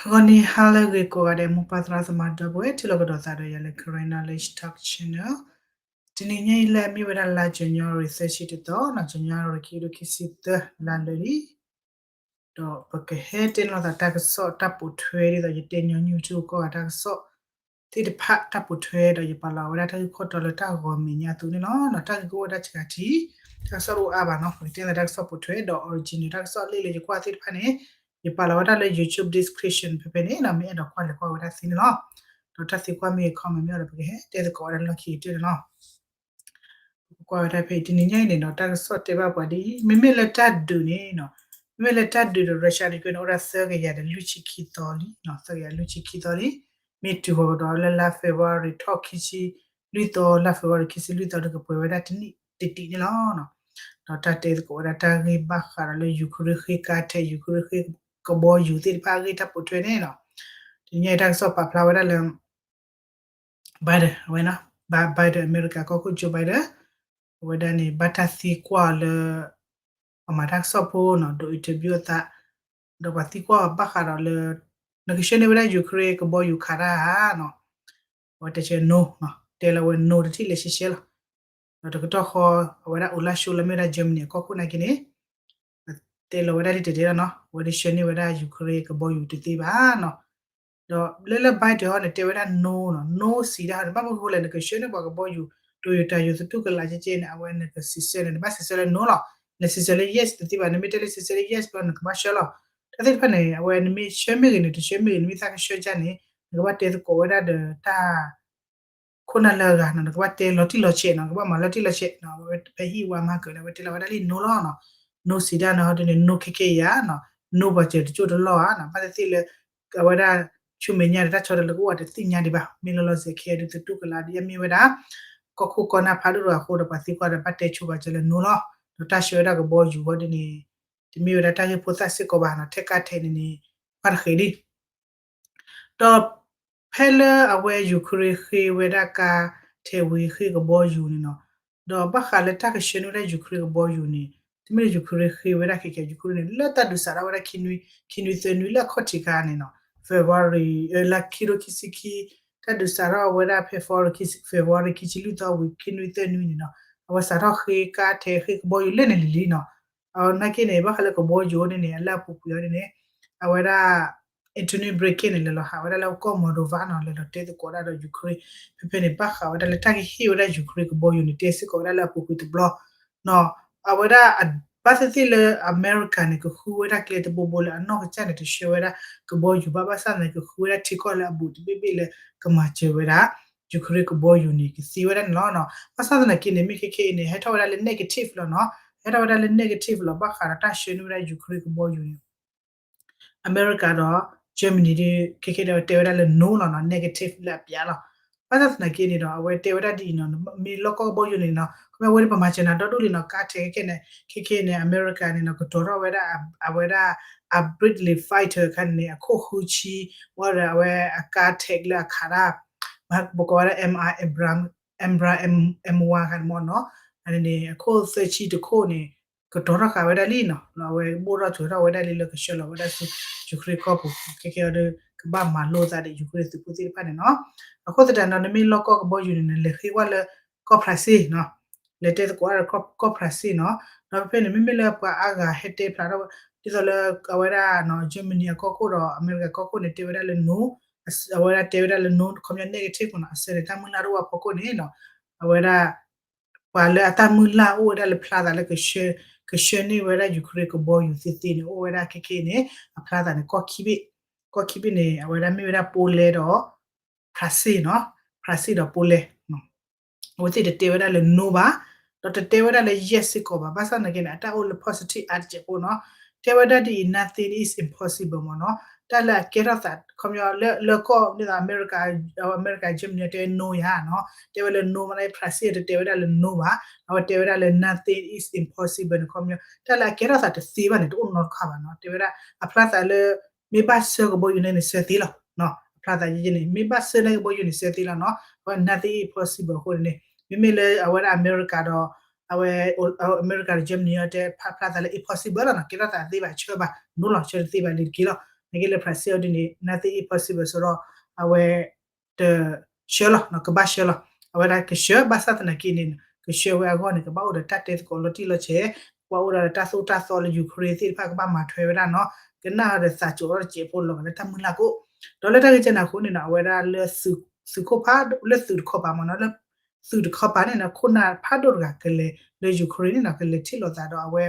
ဂီၤနံၤဟါလၢအဂ့ၤကိးဂၤဒဲး မိၢ်ပၢ်သရၣ်သမါဒီပုၢ်ဝဲၢ် ထံၣ်လိာ်ကဒီးသးဒီးယၤလၢ Karen Knowledge Talk Channel. တနံၤညါအံၤလၢအမ့ၢ်ဝဲဒၣ်လါ January သၢဆံတသီနီၤ, January ခံကထိခံဆံသၢ လါလၢာ်လံ. ဒီးပကဟဲတဲန့ၢ်လိာ်သးတၢ်ကစီၣ်တၢ်ပိာ်ထွဲ ဒ်သိးယတဲညီနုၢ်ထံကိးဂၤတၢ်ကစီၣ်သ့ၣ်တဖၣ် တၢ်ပိာ်ထွဲဒီး ယပာ်လီၤဝဲဒၣ်တၢ်ဂ့ၢ်ခိၣ်တီလၢတၢ်ဂီၤမဲာ်ညါအသိးန့ၣ်လီၤ. တၢ်ဂ့ၢ်ကအိၣ်ဝဲဒၣ်ဆံးဆံး, တၢ်ကစီၣ်တအိၣ်အါဘၣ်နီၤ. ပကတဲလၢတၢ်ကစီၣ်ပိာ်ထွဲဒီး original တၢ်ကစီၣ်လၢလၢယကွၢ်သ့ၣ်တဖၣ်န့ၣ် ယပာ်လီၤဝဲဒၣ်လၢ YouTube description ဖဲဖဲန့ၣ်နီၤ, မ့ၢ်အဲၣ်ဒိးကွၢ်လဲၤကွၢ်ဝဲဒၣ်သ့န့ၣ်လီၤ. ဒီးတၢ်သံကွၢ်မ့ၢ် comment မ့ၢ်အီၤဒီး ပကဟဲတဲသကိးဝဲဒၣ်လၢလီၢ်ခံကတၢၢ်န့ၣ်လီၤ. ပကကွၢ်ဝဲဒၣ်ဖဲအံၤ တနံၤညါအံၤန့ၣ်နီၤ, တၢ်ကစီၣ်တဲဘၣ်ပှၤဒ်အံၤ, မ့မ့ၢ်လၢတၢ်ဒုးန့ၣ်နီၤ, မ့မ့ၢ်လၢတၢ်ဒုးဒီး Russia န့ၣ် ကဲန့ၣ်အိၣ်ဒၣ်သၢကယၤဒီးလွံၢ်ဆံခံသီလံ, သၢကယၤလွံၢ်ဆံခံသီလံ. မ့ၢ်တုၤဃီၤကဒီးလၢလါ February ထီၣ်ခံဆံလွံၢ်သီ, လါ February ခံဆံလွံၢ်သီဒီး ကပှဲၤဝဲဒၣ်တနံၣ်တနံၣ်န့ၣ်လီၤ. ဒီးတၢ်တဲသကိးဝဲဒၣ်တၢ်ဂ့ၢ်ဘၣ်ဃးဒီးလၢ Ukraine ဃ့ကါထဲး Ukraine ဃ့ကဘီယူၤသ့ၣ်တဖၣ်အဂ့ၢ်တၢ်ပိာ်ထွဲန့ၣ်နီၤ, တနံၤညါအံၤတၢ်ကစီၣ်ပာ်ဖျါဝဲဒၣ်လၢ Biden အဝဲနီၤ, Biden အမဲရကၤကီၢ်ခိၣ် Joe Biden အဝဲဒၣ်န့ၣ် ဘၣ်တၢ်သံကွၢ်အီၤလၢ အမၤတၢ်ကစီၣ်ဖိနီၤ, ဒိး interview အသး, ဒီးပှၤသံကွၢ်အီၤဘၣ်ဃးဒီးလၢ နကဆှၢန့ၢ်ဝဲဒၣ် Ukraine ကဘီယူၤခးတၢ်ဧါနီၤ, အဝဲတဲဆၢ no နီၤ, တဲလၢအဝဲ no တထံၣ်လၢရှဲရှဲလီၤ. ဒီးတကတီၢ်ဃီ အဝဲဒၣ် Olaf Scholz လၢမ့ၢ်ဝဲဒၣ် Germany အကီၢ်ခိၣ်နာ်က့န့ၣ် တဲလီၤဝဲဒၣ်လံတဲတဲလီၤနီၤ, အဝဲဒၣ်ဆှၢန့ၢ်ဝဲဒၣ် Ukraine ကဘီယူၤတသ့ဘၣ်နီၤ. ဒီးလၢလၢ Biden ဟီန့ၣ် တဲဝဲဒၣ် no နီၤ, no စံးဒၣ်ဟီန့ၣ် ဘၣ်မနုၤဃိလဲၣ် နကဆှၢန့ၢ်ပှၤကဘီယူၤ Toyota ယူၤသတူၢ်ကလာ်ကဲကဲန့ၣ် အဝဲနကစံးဆၢန့ၣ် နဘၣ်စံးဆၢလၢ no လီၤ. နစံးဆၢလၢ yes တသ့ဘၣ်, နမ့ၢ်တဲလၢစံးဆၢလၢ yes ဘျီ နကဘၣ်ဆှၢလီၤ. တၢ်သ့ၣ်တဖၣ်န့ၣ် အဝဲနမ့ၢ်ဆှၢမ့ၢ်ဂ့ၤန့ၣ် တဆှၢမ့ၢ်ဂ့ၤ နမ့ၢ်သးကဆှၢကၢ်န့ၣ် နကဘၣ်တဲသကိးဝဲဒၣ်ဒီးတၢ် ခိၣ်နၢ်လၢအဂၤနီၤ, နကဘၣ်တဲလီၤတံၢ်လီၤဆဲးနီၤ, နကဘၣ်မၤလီၤတံၢ်လီၤဆဲးနီၤ, အဝဲဖဲဟံၣ်ဝါမၤကၢၤန့ၣ် အဝဲတဲလီၤဝဲဒၣ်လံ no လီၤနီၤ. no စံးဒၣ်နီၤ ဟီဒ်န့ၣ် no ခဲကဲယၤနီၤ, no ပှၤစၢၤတကၠိၢ်တလီၢ်ဧါနီၤ, ဘၣ်သ့ၣ်သ့ၣ်လၢ အဝဲဒၣ် ဆူမဲာ်ညါဒီးတၢ်ဆီတလဲကအိၣ်အတသ့ၣ်ညါဒံးဘၣ်, မ့ၢ်လီၤလီၤဆဲးခဲအံၤဒ်သတူၢ်ကလာ်ဒ်အမ့ၢ်ဝဲဒၣ် ကီၢ်ခိၣ်ကီၢ်နၢ်ဖးဒိၣ်တဂၤအဃိဒီး ပှၤသံကွၢ်ဒီးဘၣ်တဲဆိပာ်စၢၤလၢ no လီၤ. ဒီးတၢ်ဆှၢဝဲဒၣ်ကဘီယူၤဟီဒ်န့ၣ် တမ့ၢ်ဝဲဒၣ်တၢ်ဂ့ၢ်ဖိသၣ်စ့ၢ်ကီးဘၣ်နီၤ, ထဲကါထဲးန့ၣ်န့ၣ် ပှၤတဃ့ဒံး ဒီးဖဲလၢအဝဲ Ukraine ဃ့ဝဲဒၣ်ကါထဲးဝံၤဃ့ကဘီယူၤန့ၣ်နီၤ, ဒီးဘၣ်ဃးလၢတၢ်ကဆှၢန့ၢ်ဝဲဒၣ် Ukraine ကဘီယူၤန့ၣ် တမ့ၢ်လၢ Ukraine ဃ့ဝဲဒၣ်ခဲခဲ Ukraine န့ၣ် လၢတၢ်ဒုးစးထီၣ်ဝဲဒၣ်ခံနွံ ခံနွံသၢနွံလၢအခီၣ်ထံးခါန့ၣ်နီၤ February လါခံကထိခံဆံခံ တၢ်ဒုးစးထီၣ်ဝဲဒၣ်ဖဲ February ခံဆံလွံၢ်သီဝံၤ ခံနွံသၢနွံန့ၣ်နီၤ, အဝဲစးထီၣ်ဃ့ကါထဲးဃ့ကဘီယူၤလၢန့ၣ်လံလံနီၤ. အနာ်က့န့ၣ် ဘၣ်ဃးလၢကဘီယူၤန့ၣ်န့ၣ် အလၢအပူၤကွံာ်အီၤန့ၣ်န့ၣ် အဝဲဒၣ် Antony Blinken န့ၣ် လဲၤလီၤဟးဝဲဒၣ်လၢကီၢ် Moldova နီၤ, လဲၤလီၤတဲသကိးဒၣ်ဒီး Ukraine ဖဲဖဲန့ၣ် ဘၣ်ဃးဝဲဒၣ်လၢတၢ်ကဟ့ၣ်ဝဲဒၣ် Ukraine ကဘီယူၤန့ၣ် တဲစ့ၢ်ကီးဝဲဒၣ်လၢအပူၤကွံာ်တဘျီနီၤ. အဝဲဒၣ် ဘၣ်သ့ၣ်သ့ၣ်လၢအမဲရကၤန့ၣ် ကဃုဝဲဒၣ်ကျဲတဘိဘိလၢအနီၢ်ကစၢ်န့ၣ် တဆှၢဝဲဒၣ်ကဘီယူၤဘၣ်, ဘၣ်ဆၣ်သနာ်က့ ကဃုဝဲဒၣ်ထံကီၢ်လၢအဘူးတဘ့ၣ်ဘ့ၣ်လၢကမၤစၢၤဝဲဒၣ် Ukraine ကဘီယူၤန့ၣ် ကသ့ဝဲဒၣ်န့ၣ်လီၤ. ဘၣ်ဆၣ်သနာ်က့န့ၣ် မ့ၢ်ခဲခဲအံၤန့ၣ် ဟဲထီၣ်ဝဲဒၣ်လၢ negative လီၤနီၤ, ဟဲထီၣ်ဝဲဒၣ်လၢ negative လီၤ ဘၣ်ဃးဒီးတၢ်ဆှၢန့ၢ်ဝဲဒၣ် Ukraine ကဘီယူၤန့ၣ် အမဲရကၤဒီး Germany ဒီး ခဲခဲဒီး တဲဝဲဒၣ်လၢ no လီၤနီၤ, negative လၢအပျးလီၤ. ဘၣ်ဆၣ်သနာ်က့န့ၣ်ဒီး အဝဲတဲဝဲဒၣ်ဒ်အံၤနီၤ, မ့ၢ်လီၢ်ကီၢ်ကဘီယူၤန့ၣ်နီၤ, ခီဖျိအဝဲဒၣ်ပမၤစၢၤနၤဒီဒူၣ်လံနီၤ, ကါထဲးခဲခဲန့ၣ်, ခဲခဲန့ၣ် အမဲရကၤန့ၣ်နီၤ ကတီၤထီၣ်ဝဲဒၣ် အဝဲဒၣ် အ Bradley fighter ခါန့ၣ်န့ၣ် အခိၣ်ဃုဆံ, ဝဲဒီးအဝဲအကါထဲးလၢအခးဒၣ် ပကိးဝဲဒၣ် M I Abrams, Abrams M one ခါန့ၣ်မ့ၢ်နီၤ, န့ၣ်န့ၣ် အခိၣ်သၢဆံတခိၣ်န့ၣ် ကတီၤထီၣ်ဃာ်ဝဲဒၣ်လံနီၤ, အဝဲဘိၣ်ထီၣ်ထွဲထီၣ်ဝဲဒၣ်လံလၢကဆှၢလီၤဝဲဒၣ်ဆူ Ukraine ကီၢ်ပူၤ, ခဲခဲအံၤဒီး ကဘၣ်မၤလိသးဒီး Ukraine သုးဖိသ့ၣ်တဖၣ်န့ၣ်နီၤ. အဃိသတးဒီး နမ့ၢ်လီၢ်ကီၢ်ကဘီယူၤန့ၣ် နလဲၤဃ့ကွၢ်လၢကီၢ် France နီၤ, လဲၤတဲသကိးဒီးကီၢ် France နီၤ, ဒီးဖဲဖဲန့ၣ် မ့မ့ၢ်လၢပှၤအါဂၤဟဲတဲဖျါထီၣ်ဝဲ ဒ်သိးလၢအဝဲဒၣ် Germany အကီၢ်ခိၣ်ဒီး အမဲရကၤကီၢ်ခိၣ်န့ၣ် တဲဝဲဒၣ်လၢ no, အဝဲဒၣ်တဲဝဲဒၣ်လၢ no ခီပညီ negative နီၤ, အဆၢန့ၣ် တၢ်မုၢ်လၢ်တအိၣ်အဖီခိၣ်န့ၣ်နီၤ, အဝဲဒၣ် ပှၤလၢအတၢ်မုၢ်လၢ်အိၣ်ဝဲဒၣ်လၢဖျါသးလၢ ကဆှၢန့ၢ်ဝဲဒၣ် Ukraine ကဘီယူၤသ့သ့န့ၣ် အိၣ်ဝဲဒၣ်ခဲခဲအံၤန့ၣ် အဖျါသးန့ၣ် ကီၢ်ခံဘ့ၣ်, ကီၢ်ခံဘ့ၣ်န့ၣ် အဝဲဒၣ်မ့ၢ်ဝဲဒၣ် Poland ဒီး France နီၤ, France ဒီး Poland အဝဲသ့ၣ်တတဲဝဲဒၣ်လၢ no ဘၣ်, ဒီးတတဲဝဲဒၣ်လၢ yes စ့ၢ်ကီးဘၣ်, ဘၣ်ဆၣ်သနာ်က့န့ၣ် အတၢ်အိၣ်လၢ positive attitude အဃိနီၤ, တဲဝဲဒၣ်ဒ်အံၤ nothing is impossible မ့ၢ်နီၤ, တၢ်လၢအကဲထီၣ်သး ခီပညီ လၢကီၢ် ဒ်သိး အမဲရကၤ အမဲရကၤ Germany တဲ no ယၤနီၤ, တဲဝဲလၢ no မ့ၢ်န့ၣ် France တတဲဝဲဒၣ်လၢ no ဘၣ်, အဝဲတဲဝဲဒၣ်လၢ nothing is impossible န့ၣ် ခီပညီ တၢ်လၢအကဲထီၣ်သးတသ့ဘၣ်န့ၣ် တအိၣ်နီတခါဘၣ်နီၤ, တဲဝဲဒၣ် အဖျါသးလၢ မ့ၢ်ဘၣ်ဆှၢကဘီယူၤန့ၣ်န့ၣ် ဆှၢသ့လီၤ, အဖျါသးယဲန့ၣ် မ့ၢ်ဘၣ်ဆှၢန့ၢ်ကဘီယူၤန့ၣ် ဆှၢသ့လီၤနီၤ, အဝဲ nothing is impossible အဃိန့ၣ် မ့မ့ၢ်လၢအဝဲဒၣ်အမဲရကၤဒီး အဝဲ အမဲရကၤဒီး Germany တဲဖျါသးလၢ impossible လီၤနီၤ, ကဲထီၣ်သးသ့ဘၣ် ဆှၢဘၣ် no လီၤ, ဆှၢတသ့ဘၣ်လံတက့ၢ်လီၤ. နာ်က့လၢ Brazil ဒ်န့ၣ် nothing impossible ဆိုတော့ အဝဲ တဆှၢလီၤ ကဘၣ်ဆှၢလီၤ. အဝဲဒၣ်ကဆှၢ ဘၣ်ဆၣ်သနာ်က့န့ၣ် ကဆှၢဝဲအဂီၢ်န့ၣ် ကဘၣ်အိၣ်ဒီးတၢ်တဲသကိးလီၤတံၢ်လီၤဆဲး, ပှၤအိၣ်ဒီးတၢ်သိၣ်တၢ်သီလၢ Ukraine သ့ၣ်တဖၣ်ကဘၣ်မၤထွဲဝဲဒၣ်နီၤ, ကနၣ်ဒီးသးစူၤအီၤတစဲးဖိလီၤဂာ်လၢတၢ်မုၢ်လၢ်ကိၣ်, ဒီးလၢတၢ်ဂ့ၢ်ကဲန့ၣ်အဃိန့ၣ်နီၤ အဝဲဒၣ်လၢ သုးခိၣ်ဖး လၢသုးတခီပၤမ့ၢ်နီၤ လၢ သုးတခီပၤန့ၣ်နီၤ ခိၣ်နၢ်ဖးဒိၣ်တဂၤကလဲၤလၢ Ukraine န့ၣ်နီၤ ကလဲၤထံၣ်လိာ်သးဒီးအဝဲ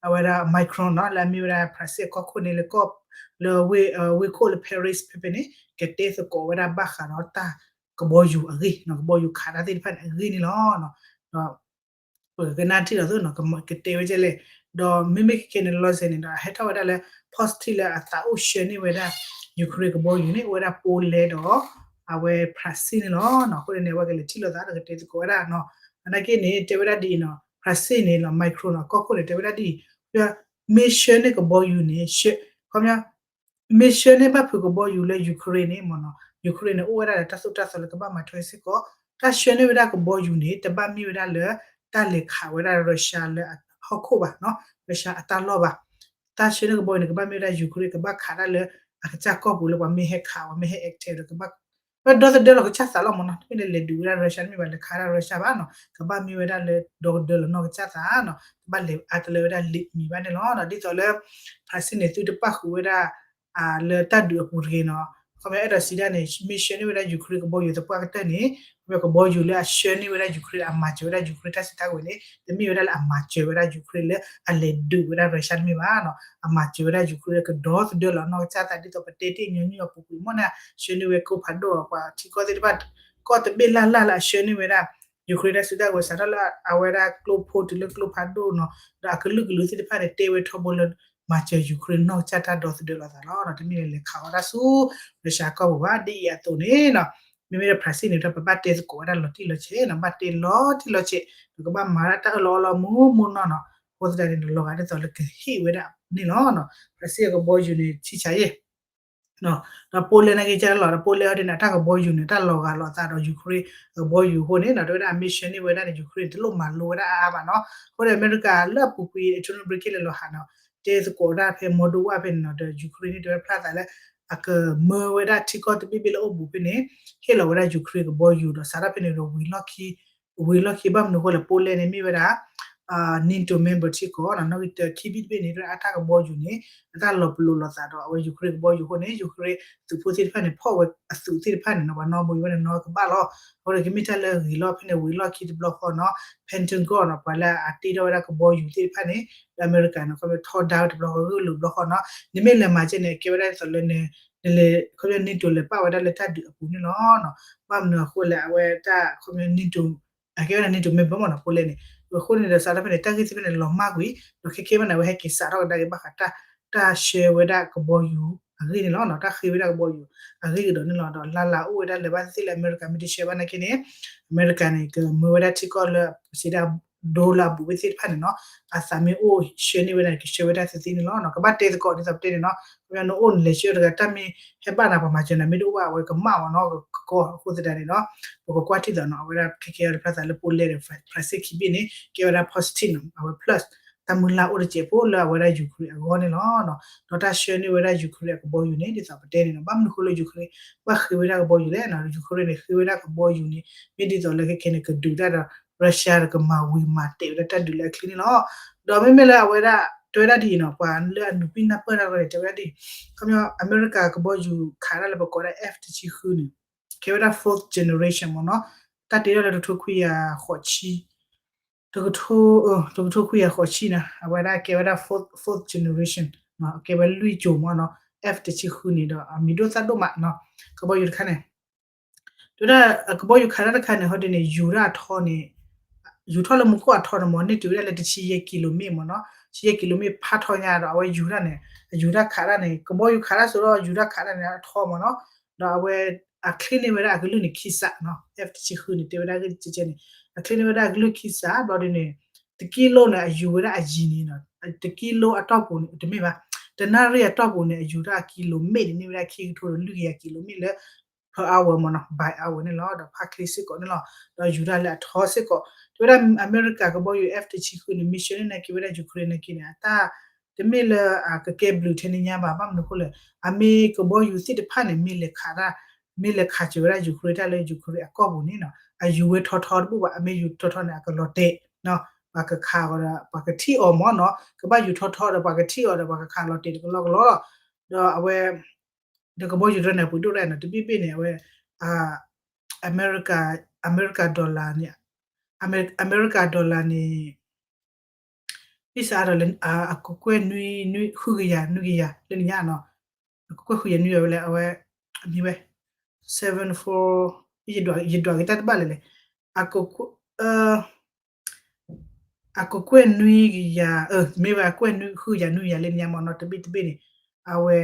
အဝဲဒၣ် Macron နီၤ လၢအမ့ၢ်ဝဲဒၣ် Brazil ကီၢ်ခိၣ်န့ၣ်လၢကီၢ် လၢဝ့ၢ်ခိၣ်လၢ Paris ဖဲဖဲန့ၣ် ကတဲသကိးဝဲဒၣ်ဘၣ်ဃးဒီးတၢ်ကဘီယူၤအဂ့ၢ်နီၤ ကဘီယူၤခးတၢ်သ့ၣ်တဖၣ်န့ၣ်အဂ့ၢ်န့ၣ်လီၤ. ဒီး ပကကနၣ်ထံၣ်လီၤသိးနီၤ ကတဲဝဲဒ်လဲၣ်, ဒီးမ့မ့ၢ်ခဲခဲန့ၣ် လီၤစဲၤန့ၣ်ဒီး အဟဲထီၣ်ဝဲဒၣ်လၢ Post လၢအသးအိၣ်ဆှၢန့ၢ်ဝဲဒၣ် Ukraine ကဘီယူၤန့ၣ် အိၣ်ဝဲဒၣ် Poland ဒီး အဝဲ Brazil န့ၣ်လီၤ. အဃိန့ၣ် အဝဲကလဲၤထံၣ်လိာ်သးဒီးကတဲသကိးဝဲဒၣ်နီၤ, သနာ်က့န့ၣ် တဲဝဲဒၣ်ဒ်အံၤနီၤ Brazil န့ၣ်လီၤ Macron နီၤ ကီၢ်ခိၣ်န့ၣ် တဲဝဲဒၣ်ဒ်အံၤ မ့ၢ်ဆှၢန့ၢ်ကဘီယူၤန့ၣ် ခီပညီ မ့ၢ်ဆှၢန့ၢ်ဘၣ်ဖုးကဘီယူၤလၢ Ukraine န့ၣ်မ့ၢ်နီၤ Ukraine န့ၣ် အိၣ်ဝဲဒၣ်ဒီးတၢ်သိၣ်တၢ်သီလၢကဘၣ်မၤထွဲစ့ၢ်ကီး, တၢ်ဆှၢန့ၢ်ဝဲဒၣ်ကဘီယူၤန့ၣ် တဘၣ်မ့ၢ်ဝဲဒၣ်လၢ တၢ်လဲၤခးဝဲဒၣ် Russia လၢဟီၣ်ခိၣ်ဘၣ်နီၤ Russia အတၢ်လီၢ်ဘၣ်, တၢ်ဆှၢန့ၢ်ကဘီယူၤန့ၣ် ကဘၣ်မ့ၢ်ဝဲဒၣ် Ukraine ကဘၣ်ခးဒၣ်လၢ အကစၢ်ကီၢ်ပူၤလၢပှၤမ့ၢ်ဟဲခး ပှၤမ့ၢ်ဟဲ attack ဒီးကဘၣ် ဝဲဒီသဒၢလီၤကစၢ်သးလီၤမ့ၢ်နီၤ တမ့ၢ်လၢလဲၤဒုးဝဲဒၣ် Russia တမ့ၢ်ဘၣ် လဲၤခးဒၣ် Russia ဘၣ်နီၤ ကဘၣ်မ့ၢ်ဝဲဒၣ်လၢဒီသဒၢလီၤနီၢ်ကစၢ်သးနီၤ ကဘၣ်လဲၤအါတလၢဝဲဒၣ်လံာ်မံၤဘၣ်န့ၣ်လီၤ. ဒ်သိးလၢ Brazil န့ၣ် သုတပၣ်ဃုာ်ဝဲဒၣ် လၢတၢ်ဒုးအပူၤတဂ့ၤနီၤ ခီပညီအဲၣ်ဒိးစံးဒၣ်န့ၣ် မ့ၢ်ဆှၢန့ၢ်ဝဲဒၣ် Ukraine ကဘီယူၤသပှၢ်ကတၢၢ်န့ၣ် ခီပညီကဘီယူၤလၢအဆှၢန့ၢ်ဝဲဒၣ် Ukraine အမၤစၢၤဝဲဒၣ် Ukraine တၢ်စုတၢ်ကဝဲၤန့ၣ် တမ့ၢ်ဝဲဒၣ်လၢအမၤစၢၤဝဲဒၣ် Ukraine လၢအလဲၤဒုးဝဲဒၣ် Russia တမ့ၢ်ဘၣ်နီၤ အမၤစၢၤဝဲဒၣ် Ukraine လၢကဒီသဒၢလီၤနီၢ်ကစၢ်သး ဒ်သိးပတဲတ့ၢ်ညီနုၢ်အပူၤကွံာ်မ့ၢ်န့ၣ် ဆှၢန့ၢ်ဝဲကိၣ်ဖးဒိၣ်အပှၤထံကီၢ်သ့ၣ်တဖၣ် ကီၢ်တဘ့ၣ်လၢ်လၢ်လၢအဆှၢန့ၢ်ဝဲဒၣ် Ukraine တၢ်စုတၢ်ကဝဲၤ စးထီၣ်လၢအဝဲဒၣ်ကျိဖိတုၤလၢကျိဖးဒိၣ်နီၤ ဒီးအကလုာ်ကလုာ်သ့ၣ်တဖၣ်န့ၣ် တဲဝဲထီဘိလၢ မၤစၢၤ Ukraine နီၢ်ကစၢ်တၢ်ဒီသဒၢလီၤသးလီၤ. တမ့ၢ်လၢလဲၤခးဝဲဒၣ်ဆူ Russia ကီၢ်ပူၤဘၣ် ဒ်အံၤအသိးန့ၣ်နီၤ မ့မ့ၢ်လၢ Brazil န့ၣ်ဒီး ပဘၣ်တဲသကိးဝဲဒၣ်လီၤတံၢ်လီၤဆဲးနီၤ ဘၣ်တဲလီၤတံၢ်လီၤဆဲး ပကဘၣ်မၤဒၣ်တၢ်အၢၣ်လီၤအီလီၤမူမူနီၢ်နီၢ် အဃိသတးန့ၣ် လီၤဂာ်ဒ်သိးလၢကဟ့ၣ်ဝဲဒၣ်န့ၣ်လီၤ. Brazil ကဘီယူၤန့ၣ် ထံဆးယဲၢ် ဒီး Poland နာ်က့ကဲလီၤ ဒီး Poland အီၤဒ်န့ၣ် အတၢ်ကဘီယူၤန့ၣ် တၢ်လီၤဂာ်လီၤအသးဒီး Ukraine ကဘီယူၤအဃိန့ၣ်နီၤ တဲဝဲဒၣ်အမ့ၢ်ဆှၢန့ၢ်ဝဲဒၣ်န့ၣ် Ukraine န့ၣ် တလိၣ်မၤလိဝဲဒၣ်အါအါဘၣ်နီၤ. အဃိန့ၣ် အမဲရကၤလၢအပူၤကွံာ် Antony Blinken လဲၤလီၤဟးနီၤ တဲသကိးဒၣ်ဖဲ Moldova ဖဲန့ၣ်နီၤ ဒီး Ukraine န့ၣ် တဲဝဲဖျါသးလၢ အကမၢဝဲဒၣ်ထံကီၢ်တဘ့ၣ်ဘ့ၣ်လၢအိၣ်ဘူးဖဲန့ၣ် ဟ့ၣ်လီၤဝဲဒၣ် Ukraine ကဘီယူၤဒီး စးထီၣ်ဖဲန့ၣ်ဒီး ဝံၤလီၢ်ခံ ဘၣ်မနုၤအဃိလဲၣ် Poland န့ၣ် မ့ၢ်ဝဲဒၣ် NATO member ထံကီၢ်နီၤ နီၣ်ဂံၢ်တၢ ခံဘ့ၣ်တဘ့ၣ်န့ၣ် အတၢ်ကဘီယူၤန့ၣ် အတၢ်လီၤပလိာ်လိာ်သးဒီးအဝဲ Ukraine ကဘီယူၤအဃိန့ၣ် Ukraine သုးဖိသ့ၣ်တဖၣ်န့ၣ် ဖီၣ်ဝဲအသုးသ့ၣ်တဖၣ်န့ၣ်နီၤ ပှၤနီၣ်ဘိဝဲန့ၣ်နီၤကဘၣ်လီၤ. အဃိန့ၣ် ကမ့ၢ်တၢ်လၢအဂ့ၤလီၤ ဖဲန့ၣ် ဝံၤလီၢ်ခံတဘျီဃီနီၤ Pentagon နီၤ ပှၤလၢအတ့ထီၣ်ဝဲဒၣ်ကဘီယူၤသ့ၣ်တဖၣ်န့ၣ် လၢအမဲရကၤန့ၣ် ခီဖျိထီဒါဝဲတဘျီဃီ ဂုာ်လိာ်တဘျီဃီနီၤ နမ့ၢ်လဲၤမၤကဲန့ၣ် ကဲဝဲဒၣ်ဒ်သိးလၢ နလဲၤ ခီဖျိ NATO လဲၤပာ်ဝဲဒၣ်လၢတၢ်ဒုးအပူၤန့ၣ်လီၤ. ဘၣ်မနုၤအဃိလဲၣ် အဝဲတၢ် ခီဖျိ NATO အကဲဝဲဒၣ် NATO member မ့ၢ်နီၤ Poland န့ၣ် အဃိန့ၣ်ဒီး စးထီၣ်ဖဲန့ၣ် တၢ်ဂ့ၢ်သ့ၣ်တဖၣ်န့ၣ် လီၤမၢ်ကွံာ် ဒီးခဲခဲဘၣ်န့ၣ် အဝဲဟဲက့ၤစးထီၣ်ကဒါက့ၤဘၣ်ဃး တၢ်ဆှၢဝဲဒၣ်ကဘီယူၤအဂ့ၢ်န့ၣ်လီၤ. တၢ်ဃ့ဝဲဒၣ်ကဘီယူၤအဂ့ၢ်ကဒီးန့ၣ်လီၤ. ဒီးလၢ်လၢ်အိၣ်ဝဲဒၣ်လၢၤဘၣ်သ့ၣ်သ့ၣ်လၢ အမဲရကၤမ့ၢ်တဆှၢဘၣ်နာ်က့န့ၣ် အမဲရကၤန့ၣ် ကမၢဝဲဒၣ်ထံကီၢ်လၢ ပစံးဒၣ် ဒိလၢအဘူးဝဲသ့ၣ်တဖၣ်န့ၣ်နီၤ အသးမ့ၢ်အိၣ်ဆှၢန့ၢ်ဝဲဒၣ်န့ၣ် ကဆှၢဝဲဒၣ်သ့သ့န့ၣ်လီၤ. ကဘၣ်တဲသကိးဒ်သိးပတဲန့ၣ်နီၤ ခီဖျိနအိၣ်နလဲၤဆှၢတဂၤ တၢ်မ့ၢ်ဟဲဘၣ်နၤ ပှၤမၤစၢၤနၤ မ့ၢ်တအိၣ်ဘၣ် အဝဲကမၣ်အီၤနီၤ ကကီအဃိသတးန့ၣ်နီၤ ပကကွၢ်ထံသးနီၤ အဝဲဒၣ်ခဲခဲအံၤတဖျါသးလၢ Poland ဒီး Brazil ခံဘ့ၣ်န့ၣ် ကဲဝဲဒၣ် positive နီၤ အဝဲ plus တၢ်မုၢ်လၢ်အိၣ်တစဲးဖိလၢအဝဲဒၣ် Ukraine အဂီၢ်န့ၣ်လီၤ. ဒီးတၢ်ဆှၢန့ၢ်ဝဲဒၣ် Ukraine အကဘီယူၤန့ၣ် ဒ်သိးပတဲန့ၣ်နီၤ ဘၣ်မနုၤအဃိလၢ Ukraine ဘၣ်ဃ့ဝဲဒၣ်ကဘီယူၤလဲၣ်နီၤ Ukraine န့ၣ် ဃ့ဝဲဒၣ်ကဘီယူၤန့ၣ် မ့ၢ်ဒ်သိးလၢခဲခဲန့ၣ် ကဒုးတၢ်ဒီး Russia ဒီးကမၤဝံၤမၤတဲာ်ဝဲဒၣ်တၢ်ဒုးလၢအချ့န့ၣ်လီၤ. ဒီးမ့မ့ၢ်လၢအဝဲဒၣ် တဲဝဲဒၣ်ဒ်အံၤနီၤ ပှၤလၢအနုာ်ကွံာ်နၢ်ပၢၢ်တၢ်ရဲၣ်န့ၣ် တဲဝဲဒၣ်ဒ်အံၤ ခီဖျိ အမဲရကၤကဘီယူၤခးတၢ်လၢပကိးဒၣ် F တဆံဃုန့ၣ် ကဲဝဲဒၣ် fourth generation မ့ၢ်နီၤ တၢ်တ့ထီၣ်လၢတကထိခွံကယၤဃိးဆံ တကထိ တကထိခွံကယၤဃိးဆံန့ၣ် အဝဲဒၣ်ကဲဝဲဒၣ် fourth fourth generation ကဲဝဲလွံၢ်ကၠိမ့ၢ်နီၤ F တဆံဃုန့ၣ်ဒီး အမံၤဒိၣ်သၣ်ဒိၣ်မးနီၤ ကဘီယူၤတခါန့ၣ် တဲဝဲဒၣ်အကဘီယူၤခးတၢ်တခါန့ၣ် ဟီဒ်န့ၣ် ယူၤတၢ်အထီန့ၣ် ယူၤထီၣ်လၢမူခိၣ်အထီန့ၣ်မ့ၢ် န့ၢ်တုၤဝဲဒၣ်လၢတဆံယဲၢ်ကံလိမ့ၣ်မ့ၢ်နီၤ တဆံယဲၢ်ကံလိမ့ၣ်ဖးထီညါဒီး အဝဲယူၤတၢ်န့ၣ် အယူၤတၢ်ခးတၢ်န့ၣ် ကဘီယူၤခးတၢ်စိဒီးယူၤတၢ်ခးတၢ်န့ၣ်အထီမ့ၢ်နီၤ ဒီးအဝဲ အချ့န့ၢ်ဝဲဒၣ်အကလုၢ်န့ၣ်ခံစးနီၤ F တဆံဃုန့ၣ် တဲဝဲဒၣ်ဂ့ၢ်တကဲကဲန့ၣ် အချ့န့ၢ်ဝဲဒၣ်အကလုၢ်ခံစး ဘျီဒ်န့ၣ် တကံလိန့ၣ် အယူၤဝဲဒၣ်အယံၤန့ၣ်နီၤ တကံလိအတီၢ်ပူၤန့ၣ် တမ့ၢ်ဘၣ် တနၣ်ရံၣ်အတီၢ်ပူၤန့ၣ် အယူၤတၢ်အကံလိမ့ၣ်န့ၣ် န့ၢ်ဝဲဒၣ်ခံကထိဒီးလွံၢ်ကယၤကံလိမ့ၣ်လၢ per hour မ့ၢ်နီၤ by hour န့ၣ်လီၤ ဒီးဖးချ့စ့ၢ်ကီးန့ၣ်လီၤ ဒီးယူၤတၢ်လၢအထီစ့ၢ်ကီး တဲဝဲဒၣ်အမဲရကၤကဘီယူၤ F တဆံဃုန့ၣ် မ့ၢ်ဆှၢန့ၢ်နာ်က့ဝဲဒၣ် Ukraine နာ်က့န့ၣ် အတၢ် တမ့ၢ်လၢအကကဲဘျုးထဲန့ၣ်ညါဘၣ်. ဘၣ်မနုၤအဃိလဲၣ်, အမ့ၢ်ကဘီယူၤသ့ၣ်တဖၣ်န့ၣ် မ့ၢ်လဲၤခးတၢ်, မ့ၢ်လဲၤခးစၢၤဝဲဒၣ် Ukraine တၢ်လၢ Ukraine အကီၢ်ပူၤန့ၣ်နီၤ, အယူၤဝဲထီထီတဘူၣ်ဘၣ်, အမ့ၢ်ယူၤထီထီန့ၣ် အကလီၤတဲာ်နီၤ, ပှၤကခးအီၤဒီး ပှၤကထံၣ်အီၤမ့ၢ်နီၤ, ကဘၣ်ယူၤထီထီဒီး ပှၤကထံၣ်အီၤဒီး ပှၤကခးလီၤတဲာ်တကလီကလီလီၤ. ဒီးအဝဲ ဒီးကဘီယူၤတဖၣ်န့ၣ် အပူၤဒိၣ်ရဲၣ်နီၤ, တဘ့ၣ်ဘ့ၣ်န့ၣ် အဝဲ အမဲရကၤ အမဲရကၤ dollar န့ၣ်, အမဲရကၤ dollar န့ၣ် ဘၣ်ဆၣ်ဒီးလၢ အကကွဲၢ်နွံ နွံ ဃုကယၤ နွံကယၤ လၢနံၣ်ညါနီၤ, အကကွဲၢ်ဃုကယၤနွံကယၤဝဲလၢအဝဲ အမ့ၢ်ဝဲ seven four, ယဒွးက့ၤတၢ်တဘၣ်လဲၣ်လဲၣ်, အကကွဲၢ် အကကွဲၢ်နွံကယၤ, မ့ၢ်ဝဲအကွဲၢ်နွံ ဃုကယၤနွံကယၤလၢနံၣ်ညါမ့ၢ်နီၤ, တဘ့ၣ်တဘ့ၣ်န့ၣ် အဝဲ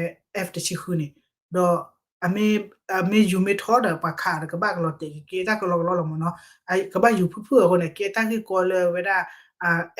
F တဆံဃုန့ၣ်, ဒီး အမ့ၢ်ယူၤမ့ၢ်ထီဒီး ပှၤခးဒီးကဘၣ်ကလီၤတဲာ်က့ၤ ကဲတၢ်ကလီကလီလီၤမ့ၢ်နီၤ, ကဘၣ်ယူၤဖုၣ်ဖုၣ်အဃိန့ၣ် ကဲတၢ်ဂ့ၢ်ကီလၢဝဲဒၣ်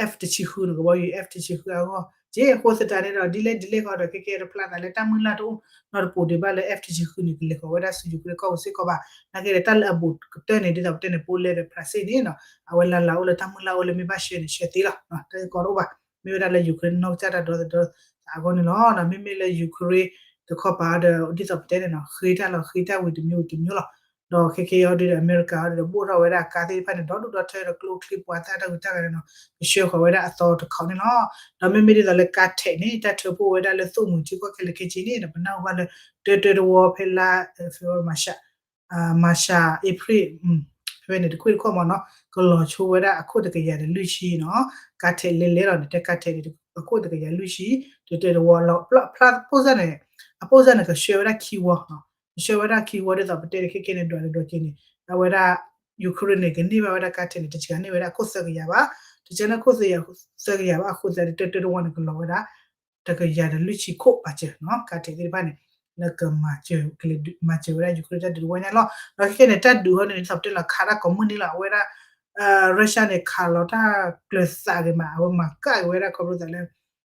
F တဆံဃုန့ၣ်, ကဘီယူၤ F တဆံဃုအဂီၢ်, ကဲအဃိသတးန့ၣ်ဒီး ဒ်လဲၣ်ဒ်လဲၣ်ဃီဒီး ခဲကဲတဖျါသးလၢတၢ်မုၢ်လၢ်တအိၣ်နီတပူၤဒံးဘၣ်လၢ F တဆံဃုန့ၣ် ကလဲၤဃီၤဝဲဒၣ်ဆူ Ukraine ကီၢ်ပူၤစ့ၢ်ကီးဘၣ်. နာ်က့ဒီး တၢ်လၢအဘူးကတၢၢ်န့ၣ် ဒ်သိးပတဲန့ၣ် Poland ဒီး France န့ၣ်နီၤ, အဝဲလၢ်လၢ်အိၣ်လၢတၢ်မုၢ်လၢ်အိၣ်လၢမ့ၢ်ဘၣ်ဆှၢန့ၣ် ဆှၢသ့လီၤ, တၢ်ဂ့ၢ်ကီတအိၣ်ဘၣ်. မ့ၢ်ဝဲဒၣ်လၢ Ukraine နီၢ်ကစၢ်တၢ်ဒီသဒၢသးအဂီၢ်န့ၣ်လီၤ. မ့မ့ၢ်လၢ Ukraine တခီပၤဒီး ဒ်သိးပတဲန့ၣ်နီၤ, ဃ့တၢ်လီၤ ဃ့တၢ်ဝံၤတမံၤဝံၤတမံၤလီၤ. ဒီးခဲကဲအံၤဒီး အမဲရကၤအံၤဒီး ဘိၣ်ထီၣ်ဝဲဒၣ်ကါသ့ၣ်တဖၣ်န့ၣ် ဒီဒူၣ်ဒီထၢဒီးကျိချံပှၤသၣ်တၢ်ဂုၤတၢ်ဂၤန့ၣ်နီၤ, ကဆှၢဃီၤဝဲဒၣ်အသီတခီန့ၣ်လီၤ. ဒီးမ့မ့ၢ်ဒ်သိးလၢကါထဲးန့ၣ် တၢ်ထၢဖှိၣ်ဝဲဒၣ်လၢသိၣ်မှံၤထံကီၢ်ခဲလၢာ်ခဲဆ့န့ၣ် ပနၢ်ဟူဘၣ်လၢ တၢတၢတဝီဖဲလါ ဖဲမၤရှး မၤရှး အ့ဖြ့ၣ် ဖဲန့ၣ်တခွ့ၣ်တခီၣ်မ့ၢ်နီၤ, ကလီၤဆိဝဲဒၣ်အခိၣ်တကယၤဒီးလွံၢ်ဆံနီၤ, ကါထဲးလဲၤလဲၤလီၤန့ၣ် တဲကါထဲးန့ၣ် အခိၣ်တကယၤလွံၢ်ဆံ တၢတၢတဝီလီၤ. ဖျါ ဖျါ ပိၢ်စၢ်န့ၣ် အပိၢ်စၢ်န့ၣ် ကဆှၢဝဲဒၣ်ခံဝီနီၤ, ကဆှၢဝဲဒၣ်ခံဝီဒ်သိးပတဲန့ၣ် ခဲကဲန့ၣ် ဒွးန့ၣ်ဒွးက့ၤန့ၣ် အဝဲဒၣ် Ukraine န့ၣ် ကန့ၢ်ဘၣ်ဝဲဒၣ်ကါထဲးန့ၣ် တစှၤန့ၢ်ဝဲဒၣ်အခိၣ်သၢကယၤဘၣ်, တစှၤန့ၢ်ခိၣ်သၢကယၤဘၣ်အဃိသတးန့ၣ် တၢတၢတဝီန့ၣ် ကလီၤဝဲဒၣ် တကယၤဒီးလွံၢ်ဆံခိၣ်ပာ်စၢၤနီၤ, ကါထဲးသ့ၣ်တဖၣ်န့ၣ် လၢကမၤစၢၤ ကလဲၤမၤစၢၤဝဲဒၣ် Ukraine တၢ်ဒုးတဝီညါလီၤ. ဒီးခဲကဲန့ၣ် တၢ်ဒုးဟီန့ၣ် ဒ်သိးပတဲလီၤ ခးတၢ်ကိးမုၢ်နံၤလီၤ. အဝဲဒၣ် Russia န့ၣ် ခးလီၤတၢ်ကျၢၤသးဂ့ၤမး အဝဲမၤကၣ်က့ၤဝဲဒၣ်ခီဖျိသးလၢ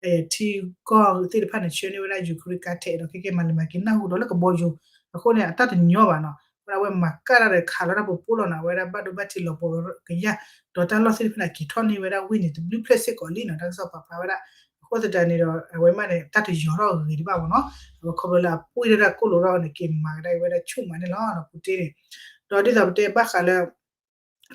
ထံကီၢ်သ့ၣ်တဖၣ်န့ၣ် ဆှၢန့ၢ်ဝဲဒၣ် Ukraine ကါထဲးဒီး ခဲကဲမၤလဲၤမၤက့ၤနၢ်ဟူဒီးလၢကဘီယူၤ အဃိန့ၣ် အတၢ်တညီဘၣ်နီၤ, အဝဲမၤကၣ်တၢ်ဒီးခးလီၤတၢ်ပူၤပူၤလီၤနီၤ, အဝဲဒၣ်ဘၣ်ဒိဘၣ်ထံးလီၤပှီၤကယၢ်, ဒီးတၢ်လီၢ်သ့ၣ်တဖၣ်န့ၣ် က့ၤထီၣ်န့ၢ်ဝဲဒၣ်ဝ့ၢ်န့ၣ် တဘျုးဖျၢၣ်စ့ၢ်ကီးလံနီၤ, တၢ်ကစီၣ်ပာ်ဖျါဝဲဒၣ်. အဃိသတးန့ၣ်ဒီး အဝဲမးန့ၣ် တၢ်တယီၤထီၣ်ဂ့ၤဂ့ၤဒံးဘၣ်မ့ၢ်နီၤ, အဝဲခီဖျိလၢအပှ့ၢ်ထီၣ်တၢ်ကိၣ်လိာ်ထီၣ်န့ၣ် က့ၤမၤကဒါဝဲဒၣ်ဆူၣ်မးန့ၣ်လီၤ ပူၤတ့ၢ်န့ၣ်. ဒီးဒ်သိးပတဲဘၣ်ဃးလၢ